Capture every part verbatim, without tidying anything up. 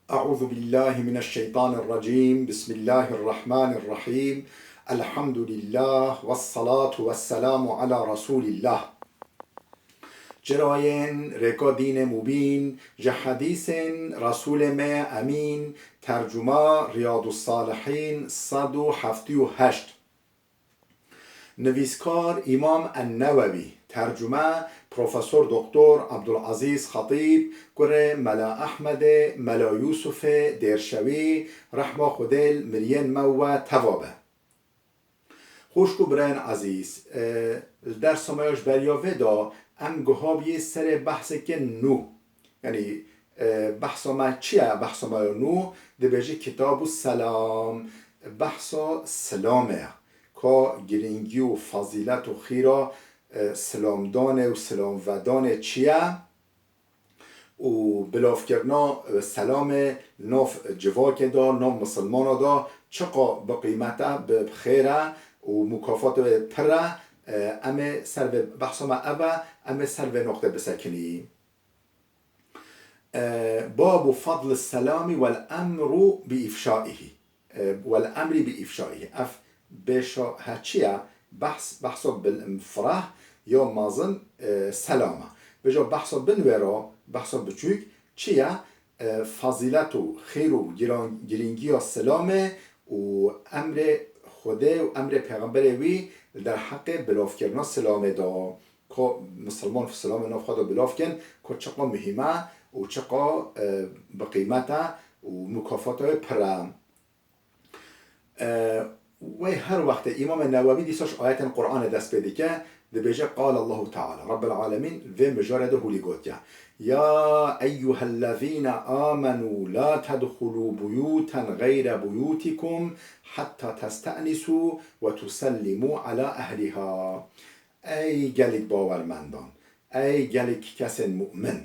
أعوذ بالله من الشيطان الرجيم. بسم الله الرحمن الرحيم. الحمد لله والصلاة والسلام على رسول الله. Çirayên rêka dînê mubîn, ji hedîsên Resûlê me Emîn, tercuma Riyadus Salihîn sed û heftê û heşt. Nivîskar Îmam En-Newewî, tercume Profesor Doktor Abdulazîz Xetîb, kurê Mela Ehmedê, Mela Yûsufê Dêrşewî, rehma Xwedê li miriyên me we teva be. Xwişk û birayên ezîz, e, li dersa me ya ji beriya vê de em guha bûyî serê behseke nû. Yanî, e, behsa me çi ye? Behsa me ya nû dibêje Kitabus Selam, behsa silamê ye. Ka girîngî û fezîlet û xîra, e, silamdanê û silamvedanê çi ye? Û bilavkirina, e, selamê nav civakê de, nav misilmana de çiqa bi qîmet e, bi, bi xêr e û mukafata wê pir e, e, em ê ser vê behsa me ev e, em ê ser vê noqtê bisekinî. E, Babu fadli selami wel emru bi ifşaihi. E, wel emri bi ifşaihi. Ev bêşa he çi ye? Behs, behsa bil firah ya mezin, e, selam e. Vêca behsa bin wê re, behsa biçûk çi ye? E, fezîlet û xêr û giran-, girîngiya selamê û emrê Xwedê û emrê pêxemberê wî li derheqê bilavkirina selamê de. Ka misilman selamê nav xwe de bilav kin, ka çiqa muhîm e û çiqa, e, bi qîmet e û mukafata wê pir e. E, wê her wextê Îmamê Newewî dîsa ji ayetên Qur'anê dest pê dike, dibêje, Qal Allahu Teala, Rabbel Alemîn vê mijarê de hûlî gotiye, Ya eyyuhellezîne amenû la tedxulû buyûten xeyre buyûtikum hetta teste'nisû ve tusellîmû ala ehliha. Ey gelek bawermendan, ey gelek kesên mu'min.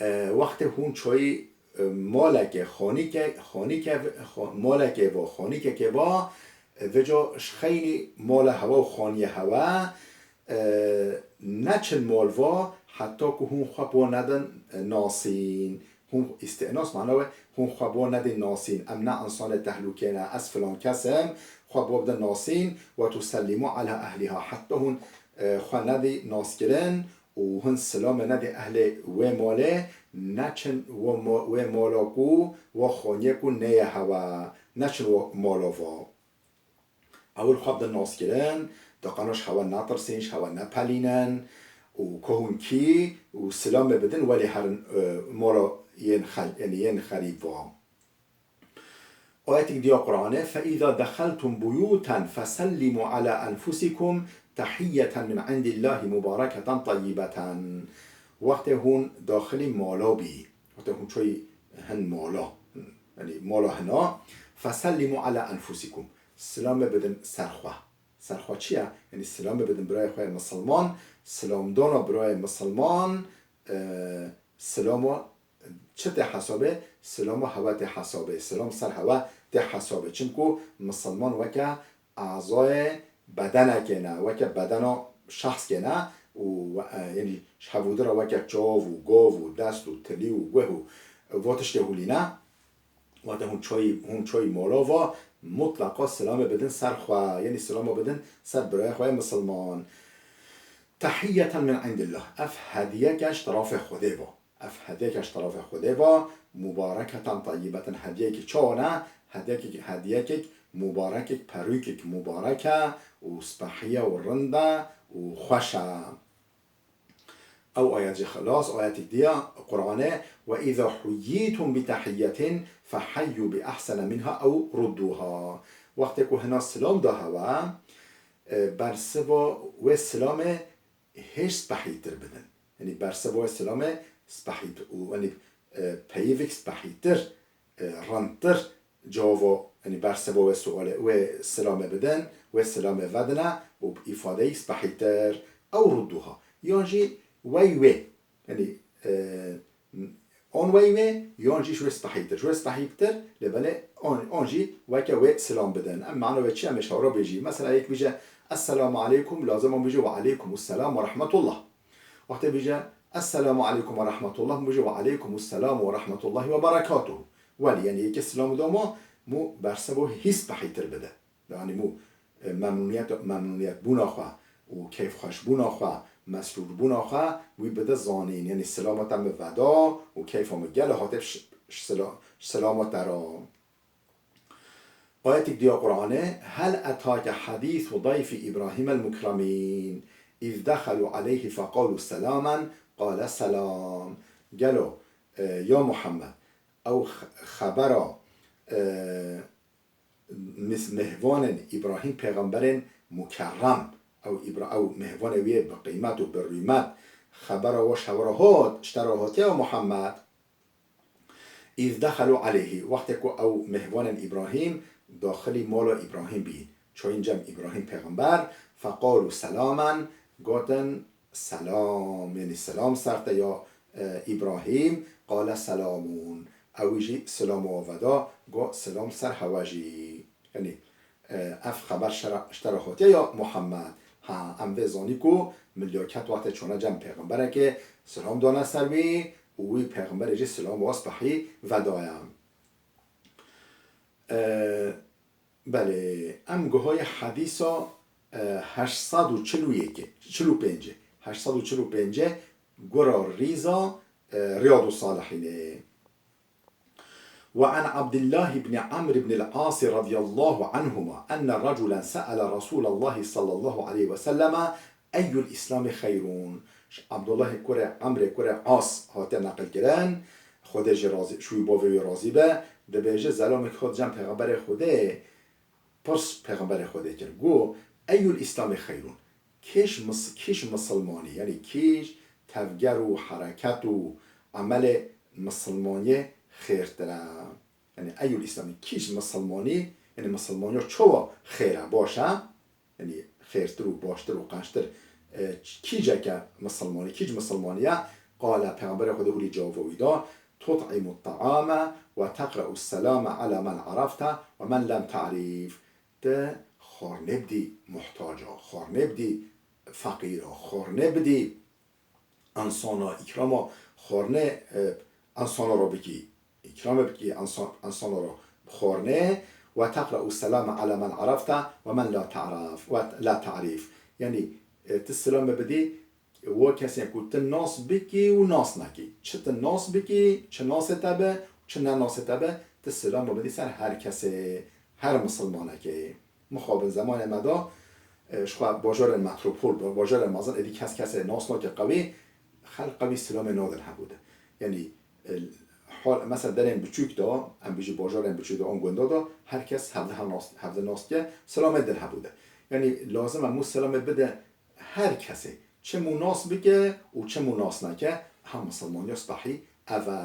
E, wextê hûn çoyî, e, malekê, xanîke-, xanîke-, xo-, malekê va, xanîkekê va, e, vêca ji xeynî mala hewe û xaniyê hewe, e, neçin mal va, heta ku hûn xwe bi wan nedin, e, nasîn. Hûn îstînas, mana wê, hûn xwe bi wan nedin nasîn. Em ne însanê tehlûkê ne, ez filan kes im, xwe bi wan bidin nasîn, ve tusellîmû ala ehliha. Heta hûn, e, xwe nedî naskirin û hûn silamê nedî ehlê wê malê, neçin wê mo-, wê mala ku, wê xaniyê ku neyê hewe, neçin wê mala va. Ewil xwe bidin naskirin, da qana ji hewe netirsîn, ji hewe nepelînin û ka hûn kî û silamê bidin welê herin, e, mala yên xel-, yanî yên xerîb va. Ayetek diya Qur'anê, فَإِذَا دَخَلْتُمْ بُيُوتًا فَسَلِّمُوا عَلَى أَنْفُسِكُمْ تَحِيَّةً مِنْ عِنْدِ اللّٰهِ مُبَارَكَةً طَيِّبَةً. Wextê hûn daxilî mala bî, wextê hûn çoyî hin mala, yanî mala hina, فَسَلِّمُوا عَلَى أَنْفُسِكُمْ. Silamê bidin ser xwe. Ser xwe çi ye? Yanî silamê bidin birayê xwe yê misilman, silamdana birayê misilman, e, silama çi tê hesabê? Silama hewe tê hesabê. Silam ser hewe tê hesabê. Çimku misilman weke ezayê bedenekê ne, weke bedena şexskê ne û we-, e, yanî ji hevûdira weke çav û gov û dest û tilî û guh û, e, va tiştê hûlî ne. Wate hûn çayî, hûn çayî mala va, mutleqa silamê bidin ser xwe, yanî silama bidin ser birayê xwe yê misilman. Tehiyyeten min indillah. Ev hediyeke ji terafê Xwedê va. Ev hediyeke ji terafê Xwedê va, mubareketen teyyibeten. Hediyekî çawa ne? Hediyekek, hediyekek mubarekek, perûkek mubarek e û spehî ye û rind e û xweş e. Ew ayet jî xilas, ayetek diya Qur'anê, "Ve izâ huyyîtum bi tehiyyetin fehayyû bi ahsene minha ew rudduha." Wextê ku hina silam da hewe, e, bersiva wê silamê hêj spehîtir bidin. Yanî bersiva wê silamê spehîtir û, yanî, e, peyivik spehîtir, e, rindtir cewaba, yanî bersiva wê sualê, wê silamê bidin, wê silamê vedine û bi îfadeyek spehîtir, ew rudduha. Yan jî wey wê, yanî, e, an wey wê, yan jî ji wê spehîtir. Ji wê spehîtir, lê belê an, an jî weke wê silam bidin. Em mana wê çi em ê ji hev re bêjî? Mesela yek bêje, "Esselamu aleykum", lazim an bêje, "Ve aleykumusselam ve rahmetullah." Wextê bêje, Esselamu aleykum ve rahmetullah, mû jî ve aleykumus selam ve rahmetullahi ve berekatuhu. Welî, yanî yekê silam dama, mû bersiv û hîs behîtir bide. Yanî mû, e, memnûniyet, memnûniyetbûna xwe û keyfxweşbûna xwe, mesrûrbûna xwe wî bide zanîn. Yanî silama te min veda û keyfa min gelo hate ji, ji sila-, ji silama te re. Ayetek diya Qur'anê, "Hel etake hadîsu dayfî Îbrahîmel mukramîn, îz dexelû aleyhî feqalû selamen, qale selam." Gelo, e, ya Muhammed, ew x-, xebera, e, mis-, mehvanên Îbrahîm pêxemberên mukerrem, ew Îbra-, ew mehvanê wî yê bi qîmet û bi rûmet, xebera we ji hev re hat, ji te re hatiye ya Muhammed? Îz dexelû aleyhî, wextê ku ew mêhvanên Îbrahîm daxilî mala Îbrahîm bî, çûyîn cem Îbrahîm pêxember, feqalû selamen, gotin selam, yanî selam ser te ya, e, Îbrahîm, qale selamun. Ewî jî selam û veda, got selam ser hewe jî. Yanî, e, ev xeber şera-, ji te re hatiye ya Muhammed? Ha, em vê zanî ku milyaket wextê çûne cem pêxemberekê, silam dane ser wî û wî pêxemberê jî silam û espehî vedaya. E, belê, em guhayê hedîsa, e, heşt sed û çil û yekê, çil û pêncê, heşt sed û çil û pêncê gura rîza, e, Riyadû Salihînê. وعن عبد الله بن عمرو بن العاص رضي الله عنهما أن رجلا سأل رسول الله صلى الله عليه وسلم أي الإسلام خير؟ Ji Abdullahê kurê Emrê kurê As hate neqil kirin, Xwedê jî razî, ji wî bavê wî razî be, dibêje, zelamekî hat cem Pêxemberê Xwedê, pirs Pêxemberê Xwedê kir, got, Eyul Îslamê xeyrûn? Kîj mis-, kîj misilmanî, yanî kîj tevger û hereket û emelê misilmaniyê xêrtir e? Yanî eyul Îslamî, kîj misilmanî, yanî misilmaniya çawa xêr e, baş e? Yanî xêrtir û baştir û qençtir, e, kîjeke misilmanî, kîj misilmanî ye? Qale, Pêxemberê Xwedê hûrî cevaba wî da, Tut'imut ta'ame ve teqre'us selame ala men arafte ve men lem ta'rif. Te xwarinê bidî muhtaca, xwarinê bidî feqîra, xwarinê bidî ensana, îkrama xwarinê, e, ensana re bikî, îkramê bikî ensan-, ensana re bi xwarinê. Ve teqre'u selame ala men arafte ve men la ta'raf, ve la ta'rif. Yanî, e, tu silamê bidî, wo kesên ku tu nas bikî û nas nekî. Çi tu nas bikî, çi nasê te be, çi ne nasê te be, tu silamê bidî ser her kesê, her misilmanekê. Mixabin zemanê me de, e, ji xwe bajarên metropol, ba-, bajarên mezin êdî kes kesê nas nake qewî, xelk qewî silamê nadin hevû de. Yanî, e, hal, mesela derên biçûk de, em bijî bajarên biçûk de, an gunda de, her kes hevdî hev nas, hevdî nas dike, silamê din hevû de. Yanî lazim e mû silamê bide her kesê, çi mû nas bike û çi mû nas nake, ha misilmaniya spehî ev e.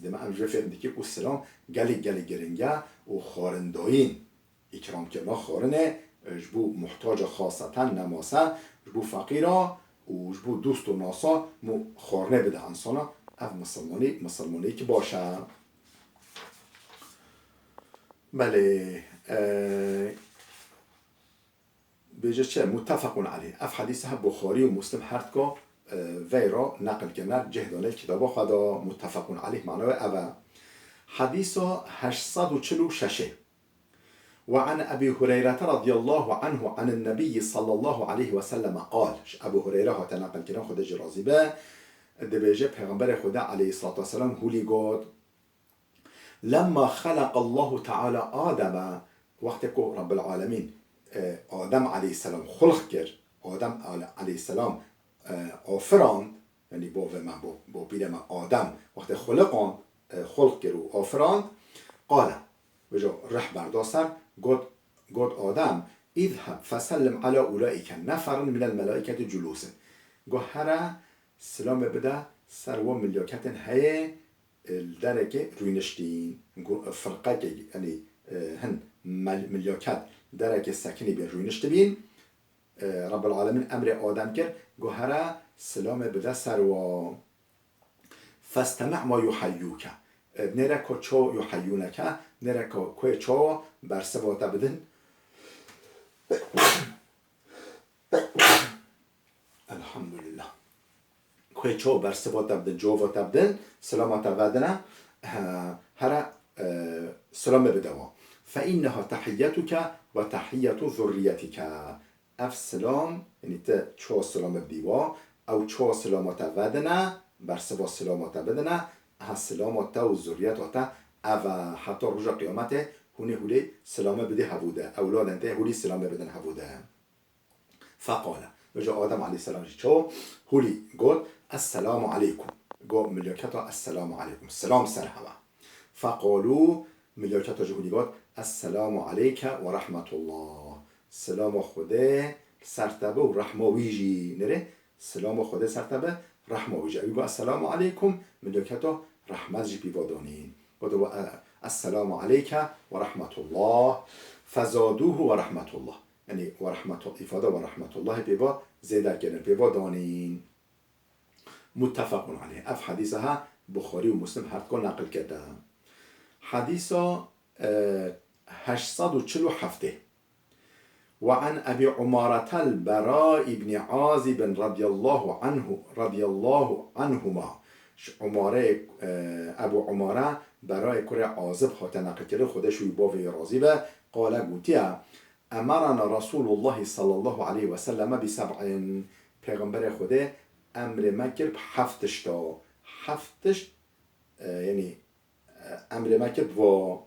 Dema em ji vê fêhm dikî ku silam gelek, gelek giring e û xwarindayîn, îkramkirina xwarinê, e, ji bo muhtaca xaseten, nemase, ji bo feqîra û ji bo dost û nasa mû xwarinê bide ensana, ev misilmanî, misilmaniyekî baş e. Belê, e, bêje çi? Muttefequn aleyh. Ev hedîse he Buxarî û Muslim her dika, e, veyra neqil kirine, cih dane kitaba xwe de, muttefequn aleyh mana wê ev e. Hedîsa heşt sed û çil û şeş. Ve an Ebî Hureyrete radiyallahu anhu anin Nebiyyi sallallahu aleyhi ve selleme qal. Ji Ebû Hureyre hate neqil kirin, Xwedê jî razî be, dibêje, Pêxemberê Xwedê aleyhissalatu vesselam hûlî got, Lemma xeleqallahu teala Ademe, wextê ku Rabbil Alemîn, e, Adem aleyhisselam xulq kir, Adem ale-, aleyhisselam, e, afirand, yanî bavê me, bo-, bapîrê me Adem, wextê xuliqand, e, xulq kir û afirand, qale, vêca rih berda ser, got, got Adem, "Îzheb fesellim ala ulaîke neferin minel melaîketi culûsin." Got, here, silamê bide ser wan milyaketên heye, e, li derekê rûniştîn. Got, firqekê, yanî, e, hin mel-, milyaket li derekê sekinî bîn, rûniştibîn. E, Rabbil Alemîn emrê Adem kir, got, here silamê bide ser wa. Festemi' ma yuheyyûke. E, nêre ko ço yuheyyûneke, nêre ko koyê ço bersiva te bidin. Elhamdülillah. Ku Çawa bersiva te bidin, cewaba te bidin, silama te vedine, he, here, e, silamê bide wan. Fe inneha tehiyyetuke ve tehiyyatu zurriyetike. Ev silam, yanî ti çawa silamê bidî wan, ew çawa silama te vedine, bersiva silama te bidine, eha silama te û zurriyeta te ev e, heta roja qiyametê hûnê hûlê silamê bidî hevû de, ewladên te hûlî silamê bidin hevû de. Feqale. Vêca Adem aleyhisselam jî çawa hûlî got, "Esselamu aleykum." Got milyaketa, "Esselamu aleykum." Silam ser hewa. Feqalû, milyaketa jî hûlî got, "Esselamu aleyke ve rahmetullah." Silama Xwedê ser te be û rehma wî jî. Nêrê, silama Xwedê ser te be, rehma wî jî. Ew got, "Esselamu aleykum." Milyaketa rehmet jî pêva danîn. Got, "Ve, e, esselamu aleyke ve rahmetullah." Fezadûhu ve rahmetullah. Yanî, "Ve rahmetu-, îfade ve rahmetullahê pêva zêde kirin, pêva danîn." Muttefaqun aleyh. Ev hedîsa ha Buxarî û Muslim her duka neqil kirde. Hedîsa, e, heşt sed û çil û heftê. Ve an Ebî Umaretel Bera ibn Azib radiyallahu anhu, radiyallahu anhuma. Ji Umare, e, Ebu Umare, Berayê kurê Azib hate neqilkirin, Xwedê ji wî bavê razî be, qale gotiye, Emerana Resulullah sallallahu aleyhi ve selleme bi seb'in. Pêxemberê Xwedê emrê me kir bi heft tişta. Heft tişt, e, yanî, e, emrê me kir bi va.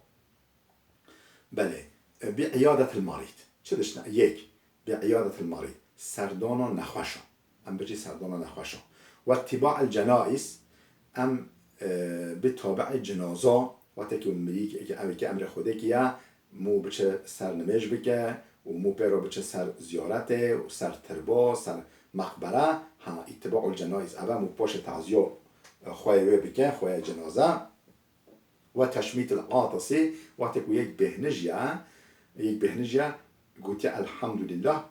Belê. E, bi iyadetil marîd. Çi tişt ne? Yek. Bi iyadetil marîd. Serdana nexweşan. Em biçî serdana nexweşan. Ve tiba'il cenaiz. Em, e, bi tabi'ê cenaza. Wextekî mirî ki, ki, ev ki emrê Xwedê ki ye, mû biçe ser nimêj bike û mû pê re biçe ser ziyaretê û ser tirba, ser meqbere, ha, îtibaul cenaiz, eve mû paşê taziya, e, xweyê wê bike, xweyê cenaze. Ve teşmîtil atisî, wextê ku yek bêhnij ye, yek bêhnij ye, gotiye Elhamdulillah,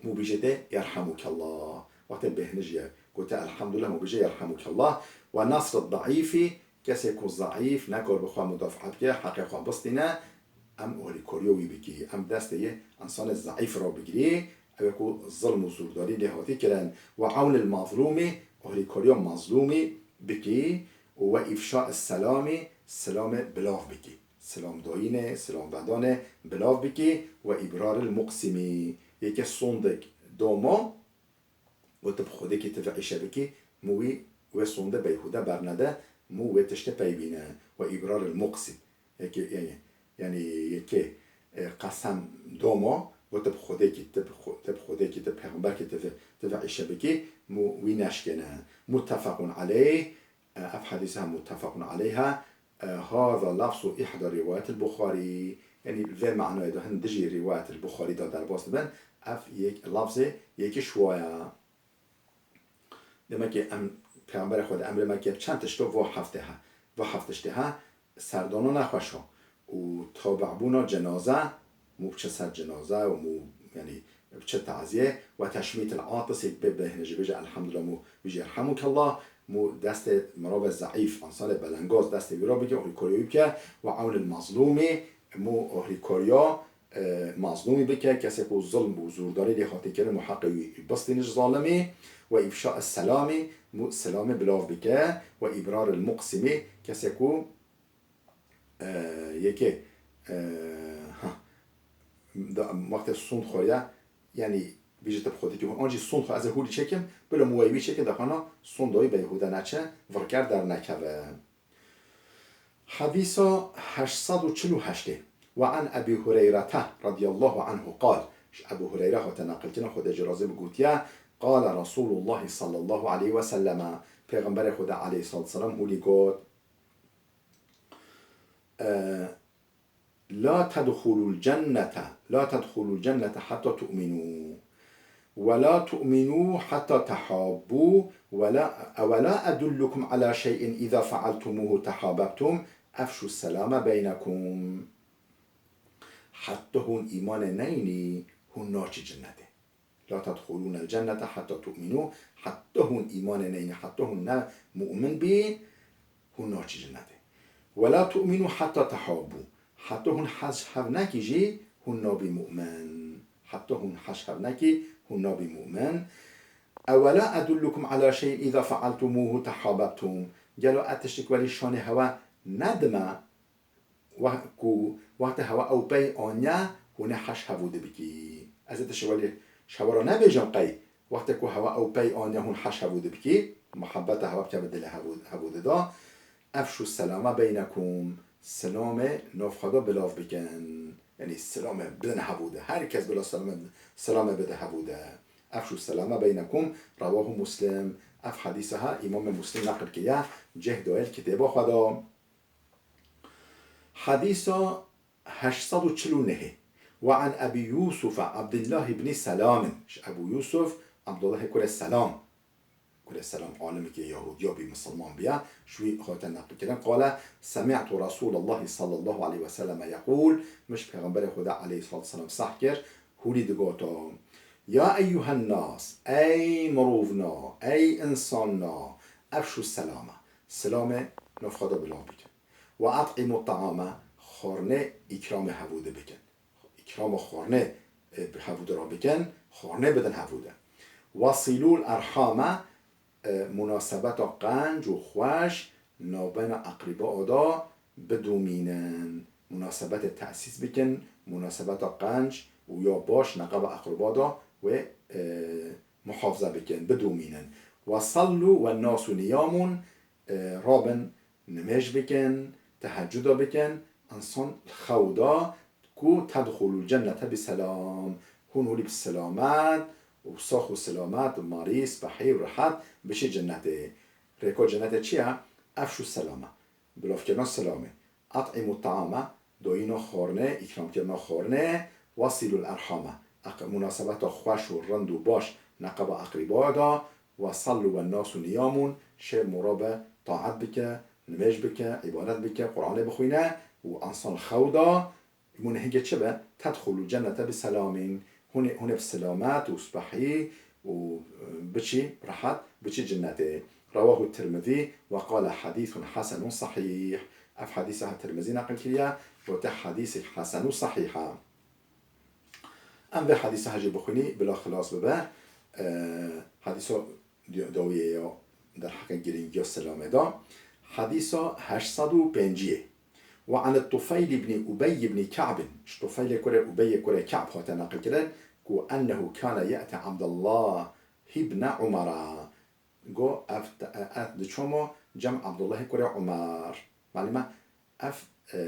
mû bêje tê Yerhamukallah. Wextê bêhnij ye, gotiye Elhamdulillah, mû bêje Yerhamukallah. Ve nasrı daîfî, kesê ku zeîf, nekar bi xwe mudafaa bike, heqê xwe bistîne, em alîkariya wî bikî. Em destê yê însanê zeîf re bigirî, ew ê ku zilm û zûrdarî lê hatî kirin. Ve ewnil mazlûmî, alîkariya mazlûmî bikî. Û ve îfşa selamî, silamê bilav bikî. Silamdayînê, silamvedanê bilav bikî. Ve îbraril muqsimî, yekê sondek doma, û tu bi xwedekî tu vê îşe bikî, mû wî wê sonde beyhûde bernede, mû wê tiştê pey bîne. Ve îbraril muqsim. Yekê, yanî, yanî yekê, e, qesem doma, û tu bi xwedekî, tu bi xwe-, tu bi xwedekî, tu pêxemberkî tu vê, tu vê îşe bikî, mû wî neşkêne. Muttefaqun aleyh, e, ev hedîse hem muttefaqun aleyh e, e, hâza lafzu ihda riwayetil Buxarî. Yanî vê manayê de hin dijî riwayetil Buxarî de derbas dibin, ev yek, lafzê yekî şiwaya. Demek ki em, Peyxemberê Xwedê emrê me kir çend tişto vo heftê ha. Vo heft tiştê ha, serdana nexweşa û tabebûna cenaze, mû biçe ser cenaze û mû, yanî, biçe taziyê, ve teşmîtil atis, yek bê bêhnijî bêje, Elhamdulillah, mû bêje, Yerhamukallah, mû destê mirovê zeîf, însanê belengaz destê wî re bike, alîkariya wî bike, ve ewnil mazlûmî, mû alîkariya, e, mazlûmî bike, kesê ku zilm û zûrdarî lê hate kirin, mû heqê wî bistîne ji zalimî, ve îfşa selamî, mû selamê bilav bike, ve îbraril muqsimî, kesê ku e, yekê, e, ha, da, wextê sond xwe ya, yanî bêje te bi xwedekî hûn, an jî sond xwe ez ê hûlî çekim, bila mû wey wî çekin, daxana sonda wî beyhûde neçe, virker dernekeve. Hedîsa heşt sed û çil û heştê. Ve an Ebî Hureyrete radiyallahu anhu qal, ji Ebû Hureyre hate neqilkirin, Xwedê jê razî be, gotiye, Qale Resulullah sallallahu aleyhi ve selleme, Pêxemberê Xwedê aleyhissalatu vesselam hûlî got, e, "La tedhulul cennete, la tedhulul cennete hatta tu'minu. Ve la tu'minu hatta tehabbu. Ve la, ve la edullukum ala şey'in iza fealtumuhu tehabebtum. Efşu selame beynekum." Hetta hûn îmanê neynî, hûn naçî cennetê. La tedhulûnel cennete hetta tu'minû, hetta hûn îmanê neyne, hetta hûn ne mu'min bî, hûn naçî cennetê. Ve la tu'minû hetta tehabbû, hetta hûn hez hev nekî jî hûn nabî mu'min. Hetta hûn hez hev nekî hûn nabî mu'min. أولا أدلكم على شيء إذا فعلتموه تحاببتم؟ Gelo ez tiştik welî şanê hewe nedime, weh-, ku wextê hewe ew pey aniye, hûn ê heş hevû dibikî. Ez ê tiştik welî ji hewe re nebêjim qey, wextê ku hewe ew pey aniye, hûn heş hevû dibikî, muhebbeta hewe bikeve dilê hevû, hevû dida. أفشوا السلام بينكم, silamê nav xwe de bilav bikin. Yanî silamê bidin hevû de. Her kes bila silamê, silamê bide hevû de. أفشوا السلام بينكم. رواه مسلم. Ev hedîsa ha Îmamê Muslim neqil kiriye, cih daye li kitêba xwe de. Hedîsa heşt sed û çil û nehê. وعن أبي يوسف عبد الله بن سلام. Ji Ebû Yûsuf Abdullahê kurê Selam. Kurê Selam alimekî Yahûdiya bî, misilman bîye, ji wî hate neqilkirin. قال: سمعت رسول الله صلى الله عليه وسلم يقول, min ji Pêxemberê Xweda aleyhissalatu vesselam seh kir, hûrî digoto: يا أيها الناس, ey mirovna, ey insana, أفشوا السلام, silamê nav xwe de bilav bikin. وأطعموا الطعام, xwarinê îkramê hevû de bikin. Îkrama xwarinê, e, bi hevû de re bikin, xwarinê bidin hevû de. وصلوا الأرحام, e, munasebeta qenc û xweş navbeyna eqrîba de bidomînin. Munasebetê tesîs bikin, munasebeta qenc û ya baş neqeba eqrîba de wê, e, muhafaza bikin, bidomînin. وصلوا والناس نيام, e, rabin nimêj bikin, tehecuda bikin, insan li xew de, ku تدخلوا الجنة بسلام, hûn hûlî bi selamet û sax û selamet û marî, spehî û rehet biçî cennetê. Rêka cennetê çi ye? أفشوا السلام. Bilavkirina selamê. أطعموا الطعام, doyîna xwarinê, îkramkirina xwarinê, وصلوا الأرحام, eq-, munasebeta xweş û rind û baş neqeba eqrîbaya de, وصلوا والناس نيام, şê mora be, taet bike, nimêj bike, îbadet bike, Quranê bixwîne û insan xew de, munehîgê çi be? تدخلوا الجنة بسلام, hûn ê, hûn ê bi selamet û spehî û, e, biçî rehet, biçî cinnetê. رواه الترمذي وقال حديث حسن صحيح. Ev hedîsa ha Tirmizî neqil kiriye, gote hedîsek hesen û sehîh e. Em vê hedîsa ha jî bixwînî, bila xilas bibe. E, hedîsa di-, dawiyê ya derheqê girîngiya selamê de. Hedîsa heşt sed û pêncî. وعن الطفيل بن أبي بن كعب. Ji Tufaylê kurê Ubeyê kurê Ka'b hate neqilkirin ku أنه كان يأتي عبد الله بن عمر. Go, ev te-, e, ez diçomo cem Abdullahê kurê Umer. Malûm e, ev, e,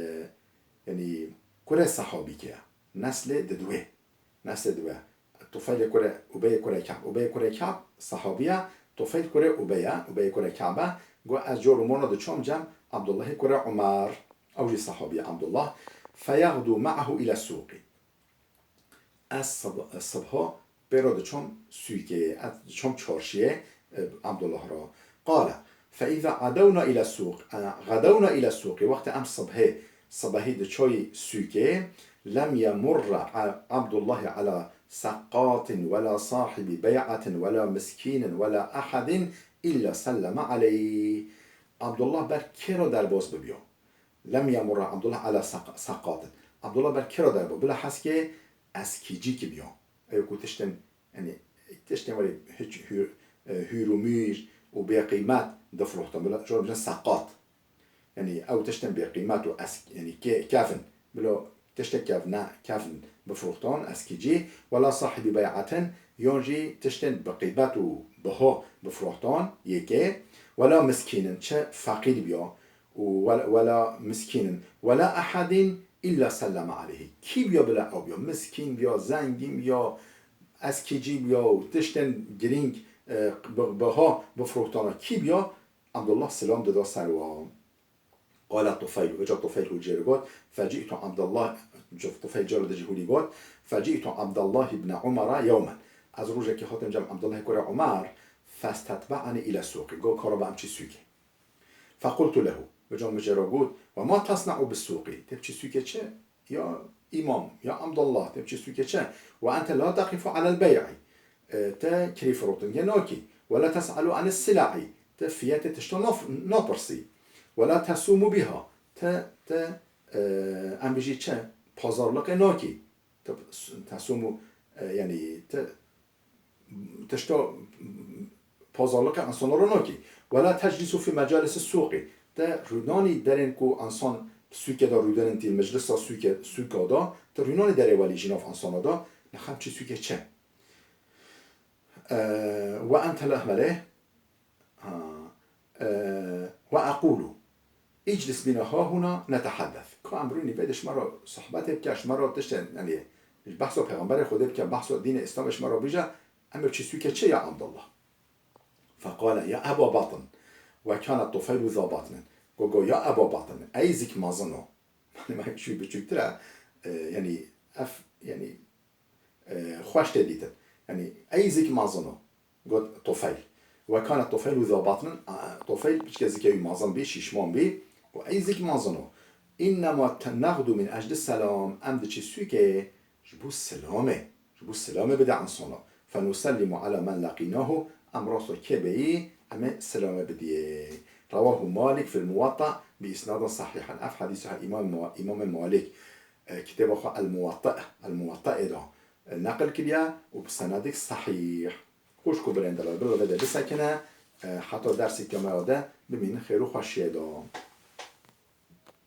yanî kurê sehabîkê ye. Neslê diduwê. Neslê diduwê. Tufaylê kurê Ubeyê kurê Ka'b. Ubeyê kurê Ka'b sehabî ye. Tufayl kurê Ubey e. Ubeyê kurê Ka'b e. Go, ez cor û mona diçom cem Abdullahê kurê Umer. Ew jî sehabî ye Abdullah. فيغدو معه إلى السوق. Ez sib-, sibha pê re diçom sûkê, ez diçom çarşiyê, e, Abdullah re. قال: فإذا غدونا إلى السوق, e, غدونا إلى السوق, wextê em sibhê, sibehî diçoyî sûkê, لم يمر ع-, عبد الله على سقاط ولا صاحب بيعة ولا مسكين ولا أحد إلا سلم عليه. Abdullah ber kê re derbas bibiya? لم يمر عبد الله على سق-, سقاط. Abdullah ber kê re derbo? Bila heskê eskîcî ki biya. Ew ku tiştên, yanî, tiştên welê hiç hür, e, hür û mür û bêqîmet difroxtan. Bila, şo bijin seqat. Yanî, ew tiştên bêqîmet û esk-, yanî, ke-, kevn. Bila tiştê kevne, kevn bifroxtan, eskîcî. ولا صاحب بيعة, yan jî tiştên bi qîmet û biha bifroxtan, yekê. ولا مسكين, çi feqîr biya. û we-, ولا مسكين ولا أحد إلا سلم عليه. Kî biya bila ew biya, miskîn biya, zengîn biya, eskîcî biya û tiştên girîng, e, bi-, biha bifroxtana kî biya, Abdullah silam dida ser wan. قال طفيل, vêca Tufeyl hûrê got, فجئت عبد الله, Tufeyl cara dijî hûrî got, فجئت عبد الله بن عمر يوما. Ez rojekê hatim cem Abdullahê kurê Umer, فاستتبعني إلى السوق. Got, ka re ba em çî sûkê. فقلت له, vêca min jê re got, وما تصنع بالسوق؟ Tê biçî sûkê çi? Ya îmam, ya Abdullah, tê biçî sûkê çi? وأنت لا تقف على البيع. E, te kirî firotinê nakî. ولا تسأل عن السلع. Te fiyetê tişta naf-, napirsî. ولا تصوم بها. Te, te, e, em bijî çi? Pazarliqê nakî. Te, te sûmû, e, yanî te tişta pazarlika insana ra nakî. Wela teclisu fî mecalisi sûqî. Te rûdanî derên ku insan sûke de rûdenin tî, meclisa sûke, sûka da, te rûdanî derê welî jî nav insana da, nexem çi sûke çi. Ee, Ve ente lehmele, ha, ee, ve ekulu, iclis bina hahuna netehaddes. Ka em rûnî vê de ji me re sohbetê bike, ji me re tiştên, yanî, ji behsa Pêxemberê Xwedê bike, behsa dînê Îslamê ji me re bîje, em ê çi sûke çi ya Abdullah? Feqale ya Eba Batin. Ve kâne Tufeylu za batnin. Go, go, ya Eba Batin, ey zik mezin o. Yanî me şû biçûktir e, e, yanî ev, yanî, e, xweş tê dîtin. Yanî ey zik mezin o. Got Tufeyl. Ve kâne Tufeylu za batnin. A, Tufeyl piçke zikê wî mezin bî, şîşman bî. Got ey zik mezin o. Înnema te-, nexdu min ecli selam. Em diçî sûkê ji bo silamê. Ji bo silamê bide insana. Fenusellimu ala men leqînahu, em rasta kê beyî, em ê silamê bidiyê. Rewahu Malik fil Muwatta bi isnadin sahîhin. Ev hedîsa Îmam Ma-, Îmamê Malik, e, kitêba xwe El Muwatta, El Muwattaê de, e, neqil kiriye û bi senedek sahîh. Xwişk û birên delal, bila vê de bisekine, e, heta dersê ke me ya de bimînin xêr û xweşiyê de.